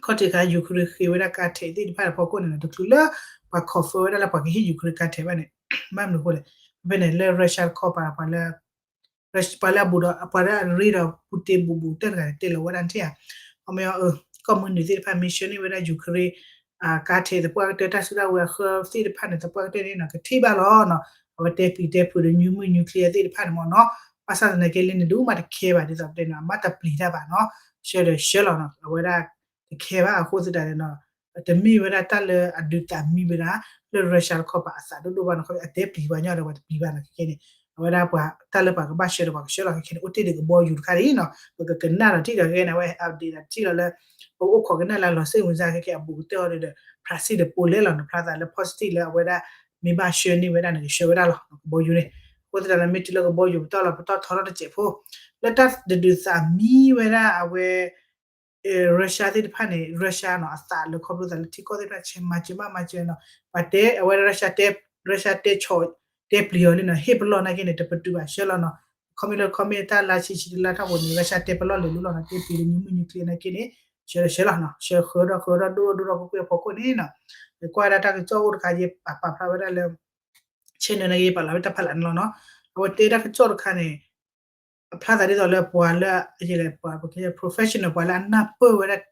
ခီၣ်ထံးခါ Ukraine ဃ့ဝဲဒၣ်ကါထဲးသ့ၣ်တဖၣ်အဖီခိၣ်န့ၣ်နီၤ, တချုးလၢပှၤ confirm ဝဲဒၣ်လၢပှၤကဟ့ၣ် Ukraine ကါထဲးဘၣ်န့ၣ်, ဘၣ်မနုၤအဃိလဲၣ်, ဖဲန့ၣ်လၢ Russia တခီပၤ ပှၤလၢ ပှၤလၢအဘူးဒီး ပှၤလၢအရ့ဒီး ပူၤတ့ၢ်ဘူးဘူးကတၢၢ်တဂၤန့ၣ် တဲလီၤဝဲဒၣ်န့ၣ်ဧါ, ခီမ့ၢ် ကီၢ်မုၢ်နုာ်သ့ၣ်တဖၣ် မ့ၢ်ဆှၢန့ၢ်ဝဲဒၣ် Ukraine ကါထဲးသပှၢ်ကတၢၢ် တၢ်စုတၢ်ဝဲၤအဃၢသ့ၣ်တဖၣ်န့ၣ် သပှၢ်ကတၢၢ်န့ၣ်နီၤ ကထံၣ်ဘၣ်လီၤနီၤ, အဝဲတဲပျံၤတဲဖုးဒီး နူမုၢ်နူချ့သ့ၣ်တဖၣ်န့ၣ်မ့ၢ်နီၤ, ဘၣ်ဆၣ်သနာ်က့လၢန့ၣ်ဒုးမးတခဲဘၣ် ဒ်သိးပတဲနီၤ အမ့ၢ်တပျံၤတၢ်ဘၣ်နီၤ, ဆှၢဒီးဆှၢလီၤနီၤ အဝဲဒၣ် တခဲဘၣ်အဃိသတးန့ၣ်နီၤ, တမ့ၢ်ဝဲဒၣ်တၢ်လၢအဒုးသးမံဝဲဒၣ် လၢ Russia တခီပၤအသးဒိၣ်ဒိၣ်ဘၣ်နီၤ, အတဲပျံၤပှၤညီဒီးပှၤတပျံၤဘၣ်နီၤ ခဲကဲန့ၣ်, အဝဲဒၣ်ပှၤတၢ်လၢပှၤကဘၣ်ဆှၢဒီးပှၤကဆှၢလီၤ ခဲကဲန့ၣ် အိၣ်တ့ၢ်ဒီးကဘီယူၤတခါအံၤနီၤ, ပကကနၣ်ဒီးထံၣ်ဒီးခဲကဲန့ၣ် အဝဲ update ဒီးထံၣ်လီၤလၢ ပအိၣ်ခိးကနၣ်လၢလီၤစိတ်ဝင်စား ခဲကဲအဘူးကတၢၢ်အီၤဒီး France ဒီး Poland လီၤနီၤ, ဖျါသးလၢ positive လၢအဝဲဒၣ် မ့ၢ်ဘၣ်ဆှၢန့ၢ်ဝဲဒၣ်န့ၣ် ကဆှၢဝဲဒၣ်လီၤ ကဘီယူၤန့ၣ်, အဃိသတးန့ၣ် မ့ၢ်တုၤလၢကဘီယူၤပတီၢ်လီၤ ပတီၢ်ထီထီၣ်တစဲးဖိ, လၢတၢ်တဒုးသးမံဝဲဒၣ်အဝဲ Russia သ့ၣ်တဖၣ်န့ၣ် Russia နီၤ အသးလၢခီဖျိသးလၢထံကီၢ်သ့ၣ်တဖၣ်ဆဲးမၤစၢၤဘၣ်မၤစၢၤနီၤ, ပှၤတဲအဝဲ Russia တဲ Russia တဲဆီၣ် တဲပျံၤအီၤလံနီၤ ဟ့ၣ်ပလီၢ်နာ်က့န့ၣ် တပတုာ်ဘၣ်ဆှၢလီၤနီၤ, ခီမ့ၢ်လၢခီမ့ၢ်တၢ်လါဆံဆံတလါထီၣ်ပူၤန့ၣ် Russia တဲပလီၢ်လဲၤလူလီၤနီၤ တဲပျံၤဒီး နူမုၢ်နူချ့နာ်က့န့ၣ် ဆှၢလီၤဆှၢလီၤနီၤ ဆှၢဃၢဒီးဃၢဒီးဒိၣ်ဒိၣ်ဒီးကွ့ၢ်ကွ့ၢ်အဖီခိၣ်န့ၣ်နီၤ, ကွၢ်ဝဲဒၣ်တၢ်ကစီၣ်အိၣ်တခါယပာ်ဖျါဝဲဒၣ်လၢ channel နာ်က့ယပာ်လီၤဝဲတၢ်ဖးလၢ်န့ၣ်လီၤနီၤ, အဝဲတဲတၢ်ကစီၣ်တခါန့ၣ် အဖျါသးဒ်သိးလၢပှၤလၢ ပှၤ professional ပှၤလၢအနၢ်ပၢၢ်ဝဲဒၣ်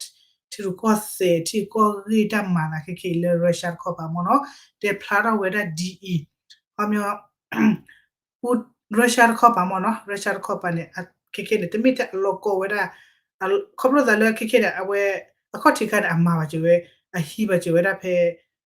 ထံရူၢ်ကီၢ်သဲး ထံကီၢ်ဂ့ၢ်တၢ်မၤသးခဲကဲအံၤလၢ Russia တခီပၤမ့ၢ်နီၤ, တဲဖျါထီၣ်ဝဲဒၣ်ဒ်အံၤ, ခီမ့ၢ် Russia တခီပၤမ့ၢ်နီၤ Russia တခီပၤန့ၣ် ခဲကဲန့ၣ် တမ့ၢ်ထဲအလီၢ်ကီဝဲဒၣ် ခီဖျိသးလၢခဲကဲန့ၣ် အဝဲ အခီၣ်ထံးခါန့ၣ် အမၤဘၣ်စၢၤဝဲ အဟံးဘၣ်စၢၤဝဲဒၣ်ဖဲ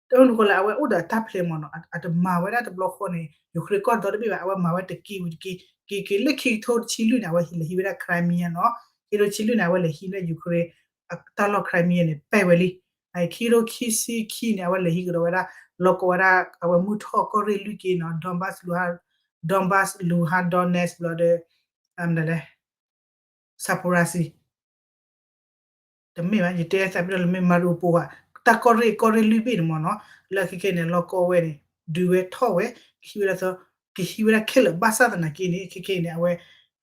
တၢ်အိၣ်မနုၤဃိလၢအဝဲအိၣ်ဒီးအတၢ်ဖျဲးမ့ၢ်နီၤ အတမၤဝဲဒၣ်တဘျီဃီန့ၣ် Ukraine ကီၢ်ဒီတဘ့ၣ်ဘၣ် အဝဲမၤဝဲတက့ၢ်ဝံၤတက့ၢ် က့ၤက့ၤလၢခံကထိတဆံလွံၢ်န့ၣ် အဝဲလဲၤဟံးဝဲဒၣ် Crimea နီၤ ခံကထိတဆံလွံၢ်န့ၣ် အဝဲလဲၤဟံးဝဲဒၣ် Ukraine တၢ်လီၢ် Crimea န့ၣ် ပဲၢ်ဝဲလံ ခံကထိခံဆံခံန့ၣ် အဝဲလဲၤဟံးကဒီးဝဲဒၣ် လီၢ်ကီဝဲဒၣ် အဝဲမုၢ်ထီၣ်ကီၢ်ရ့ၣ်လွံၢ်က့နီၤ Donbas Luhansk Donbas Luhansk Donetsk ဘျီဒီး မနုၤလဲၣ် Zaporizhzhia တမ့ၢ်ဘၣ် ယတဲသးပ့ၤဒီးလၢမ့ၢ် Mariupol ဧါ တၢ်ကီၢ်ရ့ၣ်ကီၢ်ရ့ၣ်လွံၢ်ဘ့ၣ်န့ၣ်မ့ၢ်နီၤ လၢခဲကဲန့ၣ် လီၢ်ကီဝဲန့ၣ် ဒုးဝဲထီၣ်ဝဲ ကဟံးဝဲဒၣ်သီ ကဟံးဝဲဒၣ်ခဲလၢာ် ဘၣ်ဆၣ်သနာ်က့န့ၣ် ခဲခဲအံၤန့ၣ် အဝဲ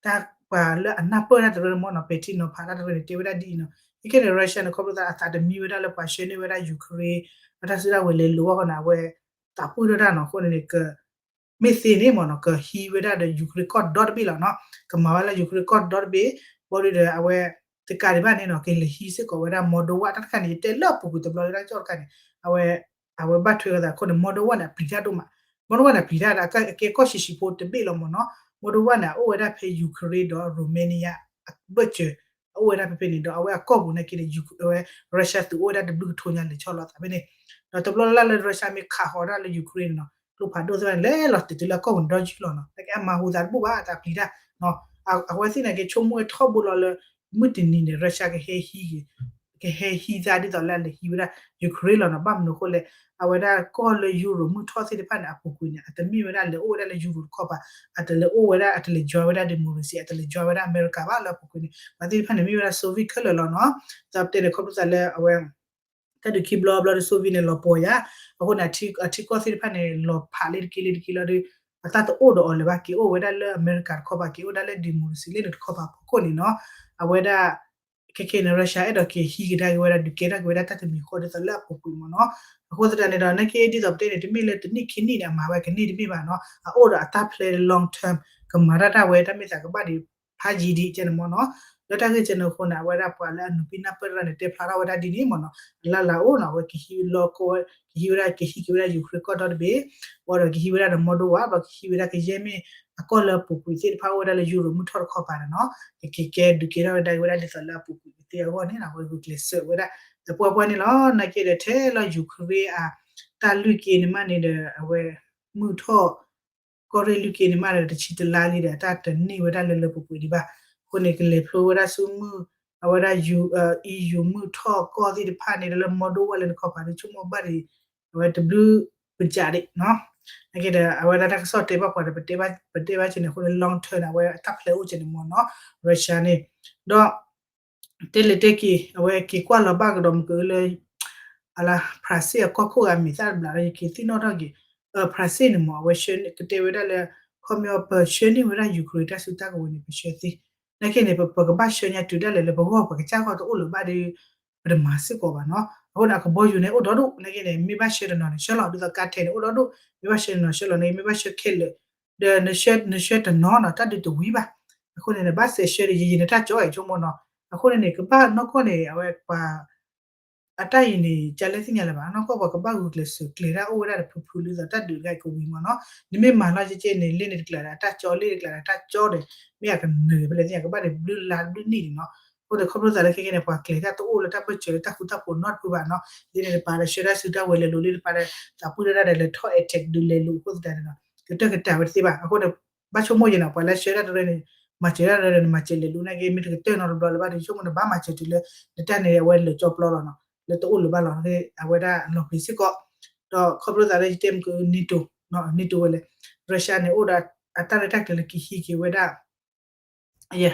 တၢ်ပှၤလၢအနၢ်ပၢၢ်တၢ်တရၢန့ၣ်မ့ၢ်နီၤ ပဲာ်ထံနီၤဖးတၢ်တရၢန့ၣ် တဲဝဲဒၣ်ဒ်အံၤနီၤ ခဲခဲန့ၣ် Russia န့ၣ် ခီဖျိသးအသးတမံဝဲဒၣ်လၢပှၤဆှၢန့ၢ်ဝဲဒၣ် Ukraine အတၢ်စုတၢ်ဝဲၤလဲၤလိာ်အဂီၢ်န့ၣ် အဝဲ သးပှၢ်ထီၣ်တၢ်နီၤ အဃိန့ၣ်န့ၣ် က မ့ၢ်သ့န့ၣ်မ့ၢ်နီၤ ကဟံးဝဲဒၣ်ဒီး Ukraine ကီၢ်ဒီတဘ့ၣ်လီၤနီၤ ကမၤဝဲလၢ Ukraine ကီၢ်ဒီတဘ့ၣ် ဘၣ်ဒီးအဝဲ တကးဒံးဘၣ်န့ၣ်နီၤ ကလဲၤဟံးစ့ၢ်ကီးဝဲဒၣ် Moldova တၢ်တခါန့ၣ် ယတဲလၢအပူၤကွံာ်တဘျီလၢတၢ်ကစီၣ်တခါန့ၣ် အဝဲ အဝဲဘၣ်ထွဲဝဲသးအဃိန့ၣ် Moldova န့ၣ် အပျံၤတၢ်ဒိၣ်မး Moldova န့ၣ် အပျံၤတၢ်ဒီး အကဲကီၢ်ဆံးဆံးဖိတဘ့ၣ်လီၤမ့ၢ်နီၤ Moldova န့ၣ် အအိၣ်ဝဲဒၣ်ဖဲ Ukraine ဒီး Romania အဘၢၣ်စၢၤ အအိၣ်ဝဲဒၣ်ဖဲဖဲန့ၣ်ဒီး အဝဲအကီၢ်ပူၤနာ်က့န့ၣ် အဝဲ Russia သုးအိၣ်ဝဲဒၣ်တဘျုးကထိညါလဲၤဆီလီၤသးဖဲန့ၣ် ဒီးတဘျီလၢ်လၢ်လၢ Russia မ့ၢ်ခးဃီၤဒၣ်လၢ Ukraine န့ၣ်နီၤ ကျိဖးဒိၣ်သ့ၣ်တဖၣ်န့ၣ် လဲၤလီၤတုၤလၢအကီၢ်ပူၤန့ၣ်ဒီယုၢ်လီၤနီၤ နာ်က့အမၤဟူသးတဘူၣ်ဘၣ် အတၢ်ပျံၤတၢ် အဝဲသ့ၣ်နာ်က့ဆိကမိၣ်ဝဲထီဘိလီၤလၢ မုၢ်တနံၤန့ၣ် Russia ကဟဲဟံး ကဟဲဟံးသးဒ်သိးလၢအလဲၤဟံးဝဲဒၣ် Ukraine လီၤနီၤ ဘၣ်မနုၤအဃိလဲၣ် အဝဲဒၣ်ကီၢ်လၢ Europe မုၢ်ထီၣ်သ့ၣ်တဖၣ်န့ၣ် အပူၤကွံာ်န့ၣ် အတမ့ၢ်ဝဲဒၣ်လဲၤအိၣ်ဝဲဒၣ်လၢ Europe တခီပၤ အတလဲၤအိၣ်ဝဲဒၣ် အတလဲၤ join ဝဲဒၣ် democracy အတလဲၤ join ဝဲဒၣ် America ဘၣ်လၢအပူၤကွံာ်န့ၣ် ပှၤသ့ၣ်တဖၣ်န့ၣ် မ့ၢ်ဝဲဒၣ် Soviet ခဲလၢာ်လီၤနီၤ သးပတဲန့ၣ်ခီဖျိသးလၢအဝဲ တၢ်ဒုးခံဘျီဘျီဒီး Soviet န့ၣ် လီၤပှီၢ်ယါ အဃိန့ၣ် အထံကီၢ်သ့ၣ်တဖၣ်န့ၣ် လီၤဖးလၢတက့ၢ်လၢတက့ၢ်လီၤဒီး အတၢ်တအိၣ်ဒီးအီၤလၢၤဘၣ် က့ၤအိၣ်ဝဲဒၣ်လၢ America တခီပၤ က့ၤအိၣ်ဝဲဒၣ်လၢ democracy လၢန့ၣ်တခီပၤဖီခိၣ်န့ၣ်နီၤ အဝဲဒၣ် ခဲခဲန့ၣ် Russia အဲၣ်ဒိးက့ၤဟံးကဒါက့ၤဝဲဒၣ် ဒုးကဲထီၣ်က့ၤဝဲဒၣ်တၢ်တမံၤဃီဒ်သိးလၢအပူၤကွံာ်မ့ၢ်နီၤ အဃိသတးန့ၣ်ဒီး နာ်က့ဒ်သိးပတဲန့ၣ် တမ့ၢ်လၢတနံၣ်ခံနံၣ်န့ၣ် အမၤဝဲကန့ၢ်တမ့ၢ်ဘၣ်နီၤ အအိၣ်ဒီးအတၢ် plan long term ကမၤတၢ်တၢ်ဝဲ တၢ်မ့ၢ်သးကဘၣ်ဒံး ဖးယံၤဒံးကဲန့ၣ်မ့ၢ်နီၤ လၢတၢ်ဂ့ၢ်ကဲန့ၣ်အဃိန့ၣ် အဝဲဒၣ်ပှၤလၢအနုာ်ပံနၢ်ပၢၢ်တရၢန့ၣ် တဲဖျါထီၣ်ဝဲဒၣ်ဒ်န့ၣ်မ့ၢ်နီၤ အလၢ်လၢ်အိၣ်နီၤ အဝဲကဟံးလီၤကီဝဲ ကဟံးဝဲဒၣ် ကဟံးက့ၤဝဲဒၣ် Ukraine ကီၢ်ဒီတဘ့ၣ် ဘၣ်ဒီးကဟံးဝဲဒၣ်ဒီး Moldova ဘၣ်ကဟံးဝဲဒၣ်ကယဲၢ်မ့ၢ်အကီၢ်လၢအပူၤကွံာ်သ့ၣ်တဖၣ်အိၣ်ဝဲဒၣ်လၢ Europe မုၢ်ထီၣ်တခီပၤန့ၣ်နီၤ ကက့ၤကဲဒုးကဲထီၣ်ဝဲဒၣ်က့ၤဝဲဒၣ်ဒ်သိးလၢအပူၤကွံာ်ကသ့အဂီၢ်န့ၣ် အဝဲဂုာ်ကျဲးစၢးဝဲဒၣ် သပှၢ်ပှၢ်န့ၣ်လီၤ နာ်က့ဒီးထဲလီၤ Ukraine အ တၢ်လွံၢ်က့န့ၣ်မးန့ၣ်ဒီး အဝဲ မုၢ်ထီၣ် ကီၢ်ရ့ၣ်လွံၢ်က့န့ၣ်မးဒီး တဆံတလါလံဒီး အတၢ်တန့ၢ်ဝဲဒၣ်လၢလၢပှဲၤပှဲၤဒံးဘၣ်. အဃိန့ၣ် ကလဲၤဖျိဝဲဒၣ်ဆူမုၢ် အဝဲဒၣ် EU မုၢ်ထီၣ်ကီၢ်သ့ၣ်တဖၣ်န့ၣ် ဒီးလၢ Moldova လၢနခီပၤဒီး ဆိကမိၣ်ဘၣ်ဒံး အဝဲတဘျုးပစးဒံးနီၤ. နာ်က့ဒီး အဝဲဒၣ်တၢ်ကစီၣ်တဲဘၣ်ပှၤဒီး ပတဲဘၣ်က့န့ၣ် အဃိန့ၣ် long term န့ၣ် အဝဲအတၢ်ဖျဲးအိၣ်က့န့ၣ်မ့ၢ်နီၤ Russia န့ၣ် ဒီး တဲလဲၤတဲက့ၤ အဝဲက့ၤကွၢ်လီၤဘၣ်ကဒီးမ့ၢ်ကလၢ အလၢ ဖြၣ်စ့ၣ်အကီၢ်ခိၣ်ဂၤမ့ၢ်သၣ်တဘျးဒီး ယက့ၤသ့ၣ်နီၣ်ထီၣ်က့ၤ ဖြၣ်စ့ၣ်န့ၣ်မ့ၢ် အဝဲကတဲဝဲဒၣ်လၢ ခီပညီ ပဆှၢန့ၢ်ဝဲဒၣ် Ukraine တၢ်စုတၢ်ကဝဲၤန့ၣ် ပဆှၢသ့. နာ်က့န့ၣ် ပကဘၣ်ဆှၢညါတုၤဒၣ်လဲာ်လၢပဂီၢ်ပကစၢ်ဂီၢ်တအိၣ်လၢၤဘၣ်ဒီး ပတမၤစ့ၢ်ကီးဘၣ်နီၤ. အဃိန့ၣ် အကဘီယူၤန့ၣ်အိၣ်ဒီဒူၣ် နာ်က့န့ၣ် မ့ၢ်ဘၣ်ဆှၢတနီၤန့ၣ် ဆှၢလီၤ ဒ်သိးကါထဲန့ၣ် အိၣ်ဒီဒူၣ် မ့ၢ်ဘၣ်ဆှၢတနီၤဆှၢလီၤန့ၣ် မ့ၢ်ဘၣ်ဆှၢခဲလၢာ် ဒီးနဆှၢတနီၤနီၤ တၢ်ဒုးတဝံၤဘၣ်. အဃိန့ၣ် နဘၣ်စဲးဆှၢဒီး ယံာ်ယံာ်န့ၣ် တၢ်ကၠီအဲၣ်ဆိကမိၣ်နီၤ. အဃိန့ၣ်န့ၣ် ကဘၣ်နီၢ်ကီၢ်န့ၣ် အဝဲပှၤ အတၢ်အံၤန့ၣ် ကလဲၣ်သ့ၣ်ညါလၢၤဘၣ် နီၢ်ကီၢ်ပှၤကဘၣ်ဂုာ်ကျဲးစၢးကျဲၤတၢ်အိၣ်ဝဲဒၣ်ဒီး ဖုဖုလၢသိးတၢ်ဒုးတခါအံၤကဝံၤမ့ၢ်နီၤ. နမ့ၢ်မၤလီၤကဲကဲန့ၣ် လ့န့ၣ်တကျးဒီးတၢ်ကၠီ လ့န့ၣ်တကျးဒီးတၢ်ကၠီဒီး မ့ၢ်အကနၢၤဖဲလဲၣ်သ့ၣ်ညါ ကဘၣ်ဒီးဘျုးလါဘျုးနံၣ်န့ၣ်နီၤ. အဃိန့ၣ် ခီဖျိသးလၢခဲကဲန့ၣ် ပှၤကျဲၤတၢ်တအိၣ်လၢတၢ်ဘၢၣ်စၢၤလၢတၢ်ဃူတၢ်ဖိးနီတဖုဘၣ်နီၤ. လ့န့ၣ်တပၤဒီးဆှၢတၢ်စုတၢ်ဝဲၤလဲၤလိၤ လ့တပၤဒီး သးပှၢ်တၢ်ဒီးလဲၤထီၣ် attack ဒုးလဲၤလိၤအဃိသတးန့ၣ်နီၤ ကတၢၢ်ကတၢၢ်ဝဲတသ့ဘၣ်. အဃိန့ၣ် ဘၣ်ဆိကမိၣ်ယဲနီၤ ပှၤလၢဆှၢတၢ်တရၢန့ၣ် မၤစၢၤတၢ်တရၢန့ၣ် မၤစၢၤလဲၤလိၤနာ်က့ မ့ၢ်တကတၢၢ်နီတဘျီလၢၤဘၣ်ဒီး ဆိကမိၣ်န့ၣ် ဘၣ်မၤစၢၤတုၤလၢ နတၢ်န့ၣ် အဝဲလၢာ်ကၠီပျီလီၤနီၤ လၢတအိၣ်လၢၤဘၣ်လီၤ အဝဲဒၣ်လီၤပျံၤစ့ၢ်ကီး ဒီးခီဖျိသးလၢယတဲမုၢ်က NATO NATO ဝဲလဲၣ် Russia န့ၣ် အိၣ်ဒီးအတၢ်ရဲၣ်တၢ်ကျဲၤလၢကဟံးက့ၤဝဲဒၣ် ယဲ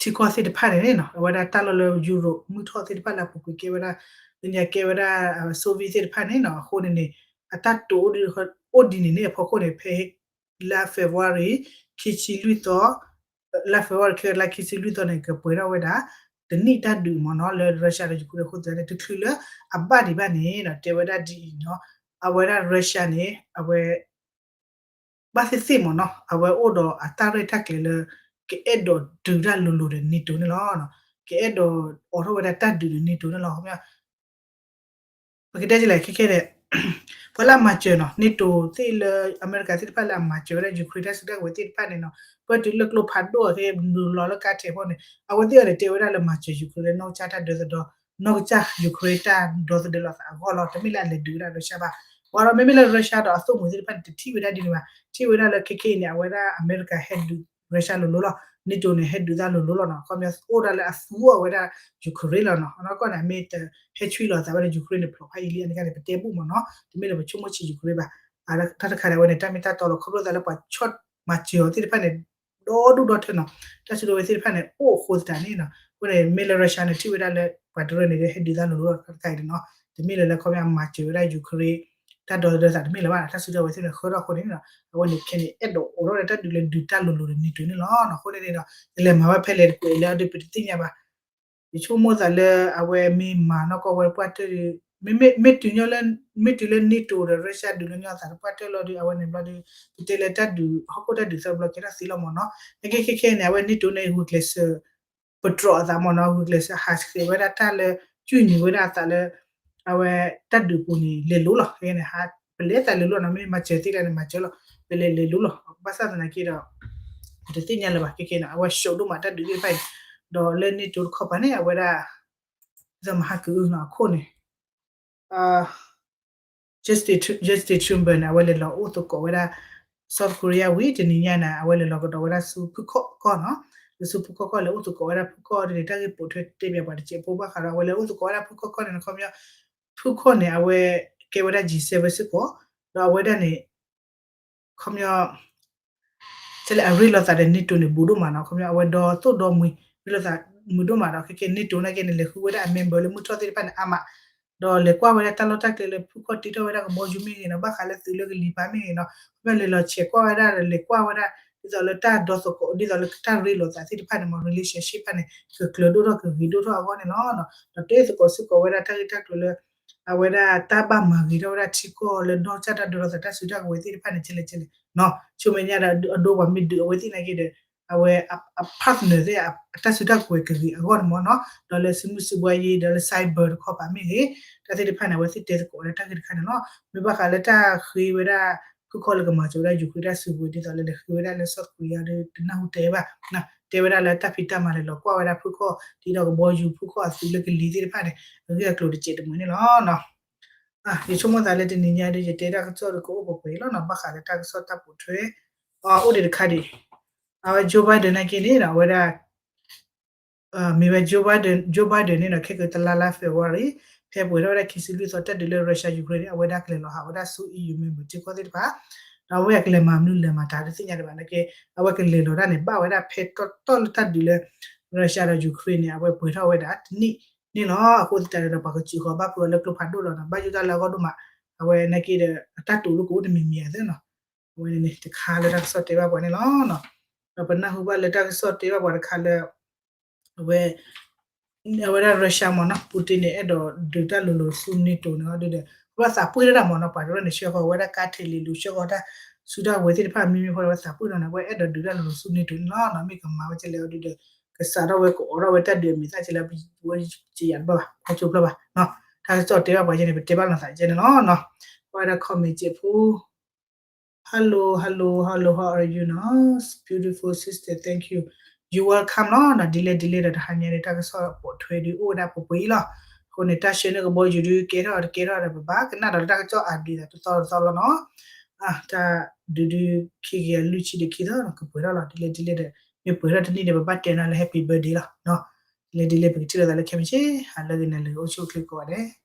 ထံကီၢ်သ့ၣ်တဖၣ်န့ၣ်နီၤ အဝဲဒၣ်တၢ်လီၢ်လၢ Europe မုၢ်ထီၣ်သ့ၣ်တဖၣ်လၢအပူၤကွံာ်ကဲဝဲဒၣ် လၢညါကဲဝဲဒၣ် Soviet သ့ၣ်တဖၣ်န့ၣ်နီၤ အဃိန့ၣ်န့ၣ် အတၢ်တိာ်အိၣ်ဒ်န့ၣ်န့ၣ်အဖီခိၣ်န့ၣ် ဖဲလါ February ခံဆံလွံၢ်သီ လါ February ခဲလါခံဆံလွံၢ်သီန့ၣ် ကပှဲၤထီၣ်ဝဲဒၣ် တနံၣ်တၢ်ဒုးမ့ၢ်နီၤ လၢ Russia ဒီး Ukraine အဃိသတးန့ၣ် တချုးလၢအဘၣ်ဒံးဘၣ်န့ၣ်နီၤ တဲဝဲဒၣ်ဒ်အံၤနီၤ အဝဲဒၣ် Russia န့ၣ် အဝဲ ဘၣ်သ့ၣ်သ့ၣ်မ့ၢ်နီၤ အဝဲအိၣ်ဒီးအတၢ်ရဲၣ်တၢ်ကျဲၤလၢ ကအဲၣ်ဒိးဒုးတၢ်လိၤလိၤဒီး NATO န့ၣ်လီၤ. ကအဲၣ်ဒိးအိးထီၣ်ဝဲဒၣ်တၢ်ဒုးဒီး NATO န့ၣ်လီၤ. ပကတဲဒ်လဲၣ်ခဲခဲန့ၣ် ပှၤလၢအမၤစၢၤနီၤ NATO သ့ၣ်လၢအမဲရကၤသ့ၣ်တဖၣ်လၢအမၤစၢၤဝဲဒၣ် Ukraine တၢ်စုတၢ်ကဝဲၤသ့ၣ်တဖၣ်န့ၣ်နီၤ ပၢတုၤလၢကျိဖးဒိၣ်အဃိ နုာ်လီၤလၢကါထဲအဖီန့ၣ် အဝဲသ့ၣ်အီၤန့ၣ် တဲဝဲဒၣ်လၢမၤစၢၤ Ukraine လၢနီၢ်ကစၢ်တၢ်ဒီသဒၢ နီၢ်ကစၢ် Ukraine တၢ်ဒီသဒၢလိာ်သးအဂီၢ်လီၤ. တမ့ၢ်လၢအလဲၤဒုးဝဲဒၣ် Russia ဘၣ်. ပှၤဒီးမ့မ့ၢ်လၢ Russia ဒီးအသိၣ်မှံၤသ့ၣ်တဖၣ်န့ၣ် တထံၣ်ဝဲဒၣ်ဒ်န့ၣ်ဘၣ်. ထံၣ်ဝဲဒၣ်လၢခဲခဲအံၤန့ၣ် အဝဲဒၣ်အမဲရကၤဟဲဒုး Russia လိၤလိၤလီၤ. NATO န့ၣ် ဟဲဒုးသးလိၤလိၤလီၤနီၤ. ခီပညီအိၣ်ဒၣ်လၢအသူအီၤဝဲဒၣ် Ukraine လီၤနီၤ. အနီၢ်ကီၢ်န့ၣ် အမ့ၢ်တဟဲဆွံလိာ်သးဝဲဒၣ် Ukraine န့ၣ် ဖျိးဖးယံာ်လံ အန့ၣ်ကန့ၣ် ပတဲဘူၣ်မ့ၢ်နီၤ. တမ့ၢ်လၢပဆိကမိၣ်ဆံး Ukraine ဘၣ်. တၢ်တခါန့ၣ် အဝဲန့ၣ် တၢ်မ့ၢ်တၢ်တီလီၤ. ခီဖျိသးလၢပှၤဆီၣ်မၤစၢၤအီၤသ့ၣ်တဖၣ်န့ၣ် ဒီဒူၣ်ဒီထၢနီၤ. တၢ်စုဒီဝဲသ့ၣ်တဖၣ်န့ၣ် အိၣ်အဃိသတးန့ၣ်နီၤ. အဃိန့ၣ် မ့ၢ်လၢ Russia န့ၣ် ထံၣ်ဝဲဒၣ်လၢ ပှၤတရၢန့ၣ် ဟဲဒုးသးလိၤလိၤတၢ်တခါအံၤနီၤ. တမ့ၢ်လၢလၢခီပညီမၤစၢၤဝဲဒၣ် Ukraine တၢ်ဒီသဒၢသးတမ့ၢ်လၢၤဘၣ်နီၤ, တၢ်စုတၢ်ဝဲၤသ့ၣ်န့ၣ် ဃၢထီၣ်အဃိန့ၣ်နီၤ, အဝဲန့ၣ်ခဲန့ၣ် အဲၣ်ဒိးအိးထီၣ်ဝဲဒၣ်တၢ်ဒုးလၢဒုးတၢ်လိၤလိၤဒီး NATO န့ၣ်လီၤနီၤ. အဃိန့ၣ်န့ၣ်ဒီး တလဲၤမၤဝဲဖဲလဲၣ်တကွဲးလၢအဒုးပတသ့ၣ်ညါဘၣ်. ယဆိကမိၣ်သးလၢအဝဲမ့ၢ်မၤနီၢ်ကီၢ်ဝဲပှၢ်တၢၢ်ဒီး မ့မ့ၢ်တုၤညီလၢ မ့ၢ်တုၤလၢ NATO ဒီး Russia ဒုးလၢညီသးတပှၢ်တၢၢ်လီၤဒီး အဝဲန့ၣ်ဘျီဒီး ပတဲလၢတၢ်ဒုး ဟီၣ်ခိၣ်တၢ်ဒုးသၢဘျီကဲထီၣ်သ့လီၤမ့ၢ်နီၤ. နကဲခဲခဲန့ၣ် အဝဲ NATO န့ၣ် ဂုာ်ကျဲးစၢး ပတြီအသးမ့ၢ်နီၤ, ဂုာ်ကျဲးစၢး ဟးဆှဲးဝဲဒၣ်တၢ်လၢ ကွံာ်နုာ်ဝဲဒၣ်အသးလၢ အဝဲတၢ်ဒုးပူၤန့ၣ် လဲၤလိၤလီၤ. ခဲန့ၣ် ပလဲၤသးလဲၤလိၤနီၤ, မ့ၢ်မၤစၢၤသ့လၢန့ၣ် မၤစၢၤလီၤ, ပလဲၤလဲၤလိၤလီၤ. ဘၣ်ဆၣ်သနာ်က့ဒီး ပတသ့ၣ်ညါလၢၤဘၣ် ခဲခဲန့ၣ် အဝဲ show ဒိၣ်မးတၢ်ဒုးသ့ၣ်တဖၣ်အံၤ, ဒီးလၢ NATO တခီပၤန့ၣ် အဝဲဒၣ် ဒ်သိးမဟါကအုနီၤအခိၣ်န့ၣ် Justin Trudeau န့ၣ် အဝဲလဲၤလီၤအိၣ်သကိးဝဲဒၣ် South Korea ဝံၤ တနံၤညါန့ၣ် အဝဲလဲၤလီၤကဒီးဝဲဒၣ်ဆူဖုခီၣ်ကီၢ်နီၤ, လၢဆူဖုခီၣ်ကီၢ်လဲၤအိၣ်သကိးဝဲဒၣ်ဖုခီၣ်န့ၣ် တၢ်ဂ့ၢ်ပိာ်ထွဲတဲဘၣ်ပှၤတစဲးဖိဘၣ်ဃးဒီး အဝဲလဲၤအိၣ်သကိးဝဲဒၣ်ဖုခီၣ်ကီၢ်န့ၣ် ခီပညီ ဖုခီၣ်န့ၣ် အဝဲကဲဝဲဒၣ် G seven စ့ၢ်ကီး, ဒီးအဝဲဒၣ်န့ၣ် ခီပညီ ကဲလၢအရ့လိာ်သးဒီး NATO န့ၣ် ဘူးဒိၣ်မးနီၤ, ခီပညီ အဝဲဒီသိၣ်ဒီမှံ ရ့လိာ်သးမုာ်ဒိၣ်မးဒီး ခဲကဲ NATO နာ်က့န့ၣ် လဲၤဃုဝဲဒၣ်အ member လၢမုၢ်ထီၣ်သ့ၣ်တဖၣ်န့ၣ် အါမး, ဒီးလဲၤကွၢ်ဝဲဒၣ်တၢ်လီၢ်တၢ်ကျဲလၢဖုခီၣ်တ့ထီၣ်ဝဲဒၣ်ကဘီယူၤမ့ၢ်ဂ့ၤနီၤ, ဘၣ်ဃးလၢသုးလၢကလံၤပၤမ့ၢ်ဂ့ၤနီၤ, ခီပညီလဲၤလီၤဆဲးကွၢ်ဝဲဒၣ်ဒီး လဲၤကွၢ်ဝဲဒၣ် ဒ်သိးလၢတၢ်ဒီသကိး ဒ်သိးလၢတၢ်ရ့လိာ်သးသ့ၣ်တဖၣ်န့ၣ် မ့ၢ် relationship တဖၣ်န့ၣ် ကကျၢၤဒိၣ်ထီၣ်ကဂ့ၤဒိၣ်ထီၣ်အဂီၢ်န့ၣ်လီၤ. ဒီးတဲသကိးစ့ၢ်ကီးဝဲဒၣ်တၢ်ဂ့ၢ်တၢ်ကျိၤလၢ အဝဲဒၣ်တၢ်ဘၣ်မၤဂ့ၤထီၣ်ဝဲဒၣ်ထံကီၢ်လၢဒီကၢ်တၢ်ဒိလီၤသးတၢ်စုတၢ်ကဝဲၤသ့ၣ်တဖၣ်န့ၣ် ကဲလဲၣ်ကဲလဲၣ်, ဆူမဲာ်ညါဒီးအဒိပှၤမ့ၢ်ဒုးအဝဲသ့ၣ်နာ်က့ဒီး အဝဲအ partner သ့ၣ်အတၢ်စုတၢ်ကဝဲၤကဂ့ၤအဂီၢ်န့ၣ်မ့ၢ်နီၤ, ဒီးလၢစုမုၢ်စုဘှါယ့ ဒီးလၢ cyber တခီပၤမ့ၢ်ဂ့ၤ, တၢ်သ့ၣ်တဖၣ်န့ၣ် အဝဲသ့ၣ်တဲသကိးဝဲဒၣ်တၢ်ဂ့ၢ်တခါန့ၣ်လီၤ. မ့ၢ်ဘၣ်ဃးလၢတၢ်ဃ့ဝဲဒၣ် ဖုခီၣ်လၢကမၤစၢၤဝဲဒၣ် Ukraine တၢ်စုကဝဲၤ ဒ်သိးလၢလဲၤဃ့ဝဲဒၣ်လၢ South Korea ဒီး တနၢ်ဟူတဲဘၣ်, တဲဝဲဒၣ်လၢတၢ်ဖံးတၢ်မၤလဲၤလီၤကွၢ်ဝဲဒၣ်ဖုခီၣ် ဒ်သိးကဘီယူၤဖုခီၣ်အသုးလၢကလံၤသ့ၣ်တဖၣ်န့ၣ် အဂ့ၢ်အကျိၤတစဲးတမှဲၤန့ၣ်လီၤ. ယဆိကမိၣ်သးလၢတနံၤညါဒီး ယတဲတၢ်ကစီၣ်ဒီးကအိၣ်ပှဲၤပှဲၤလီၤနီၤ, ဘၣ်ဃးလၢတၢ်ကစီၣ်တၢ်ပိာ်ထွဲ အိၣ်ဒံးတခါဒံး, အဝဲ Joe Biden နာ်က့န့ၣ်ဒီး အဝဲဒၣ် မ့ၢ်ဝဲ Joe Biden, Joe Biden န့ၣ်ဒီး ခဲကတလါလါ February ဖဲပှဲၤထီၣ်ဝဲဒၣ်ခံဆံလွံၢ်သီတၢ်ဒုးလၢ Russia Ukraine န့ၣ် အဝဲဒၣ်ကလဲၤလီၤဟးဝဲဒၣ်ဆူ EU member ထံကီၢ်သ့ၣ်တဖၣ်, ဒီးအဝဲကလဲၤမၤမနုၤလဲၤမၤတၢ်တသ့ၣ်ညါဒံးဘၣ်နာ်က့, အဝဲကလဲၤလီၤဒၣ်န့ၣ် ဘၣ်ဝဲဒၣ်ဖဲတီတီၢ်လၢတၢ်ဒုးလၢ Russia ဒီး Ukraine န့ၣ် အဝဲပှဲၤထီၣ်ဝဲဒၣ်တနံၣ်န့ၣ်လီၤ. အဃိသတးဒီးပှၤကစူးဃီၤဘၣ်ဖုးအီၤလၢကျိဖးဒိၣ်ဒီးနီၤ ဘၣ်ယိၣ်တၢ်လၢအဂီၢ်ဒိၣ်မး, အဝဲနာ်က့ဒီး အတၢ်တိာ်လိာ်ကအိၣ်တမံၤမံၤအသ့နီၤ, အဝဲန့ၣ်န့ၣ် တခါလၢတၢ်ကစီၣ်တဲဘၣ်ပှၤန့ၣ်လီၤ. ဒီးပနၢ်ဟူဘၣ်လၢတၢ်ကစီၣ်တဲဘၣ်ပှၤတခါလၢ အဝဲ အဝဲဒၣ် Russia မ့ၢ်နီၤ Putin န့ၣ် အဲၣ်ဒိးဒုးတၢ်လိၤလိၤဆူ NATO န့ၣ်ဒီး အဝဲသးပှ့ၢ်တၢ်မ့ၢ်နီၤ ပှၤတရၢန့ၣ် ဆှၢဃီၤဝဲဒၣ်ကါထဲးလံၤလူၤ ဆှၢဃီၤတၢ်စုတၢ်ဝဲၤသ့ၣ်တဖၣ်မံၤမံၤဃီဒီး အဝဲသးပှ့ၢ်နီၤန့ၣ် အဝဲအဲၣ်ဒိးဒုးတၢ်လိၤလိၤဆူ NATO န့ၣ်လီၤ. မ့ၢ်ကမၤဝဲကဲလဲၣ်အီၤဒုးဒီး ကစးထီၣ်ဝဲကအိးထီၣ်ဝဲတၢ်ဒုးအမံၤသၣ်ကဲလဲၣ် ဝဲကယၤတဘၣ်ဘၣ် ခီကၠိဖျၢၣ်ဘၣ်, တၢ်ကစီၣ်တဲဘၣ်ပှၤကဲန့ၣ် ပတဲဘၣ်လိာ်သးကဲန့ၣ်လီၤ. ပှၤဒီး comment ကဲဖိ Hello, hello, hello, how are you နီၤ beautiful sister, thank you, you welcome လီၤနီၤ. ဒ်လဲၣ်ဒ်လဲၣ်ဒီး တဟါညါဒီး တၢ်ကစီၣ်ပိာ်ထွဲဒုးအိၣ်ဝဲဒၣ်ပှဲၤပှဲၤအံၤလီၤ. အဃိန့ၣ် တၢ်ဆှၢန့ၢ်ကဘီယူၤဒုးကဲထီၣ်တကဲထီၣ်ဒီး ပဘၣ်ကနၣ်ဒီးတၢ်ကစီၣ်အဒုးသးတသီတသီလီၤနီၤ. တၢ်ဒုးဒုးခံကယၤလွံၢ်ဆံဒီးခံသီ ကပှဲၤထီၣ်လီၤ. ဒ်လဲၣ်ဒ်လဲၣ်ဒီး မ့ၢ်ပှဲၤထီၣ်တနံၣ်ဒီး ပဘၣ်တဲနၤလၢ happy birthday လီၤနီၤ. ဒ်လဲၣ်ဒ်လဲၣ် ပကထံၣ်လိာ်သးလၢခဲမုၢ်ဆ့ၣ် ဟါလၢဂ့ၤနၤလၢဂ့ၤ အိၣ်ဆူၣ်အိၣ်ချ့ကိးဂၤဒဲး.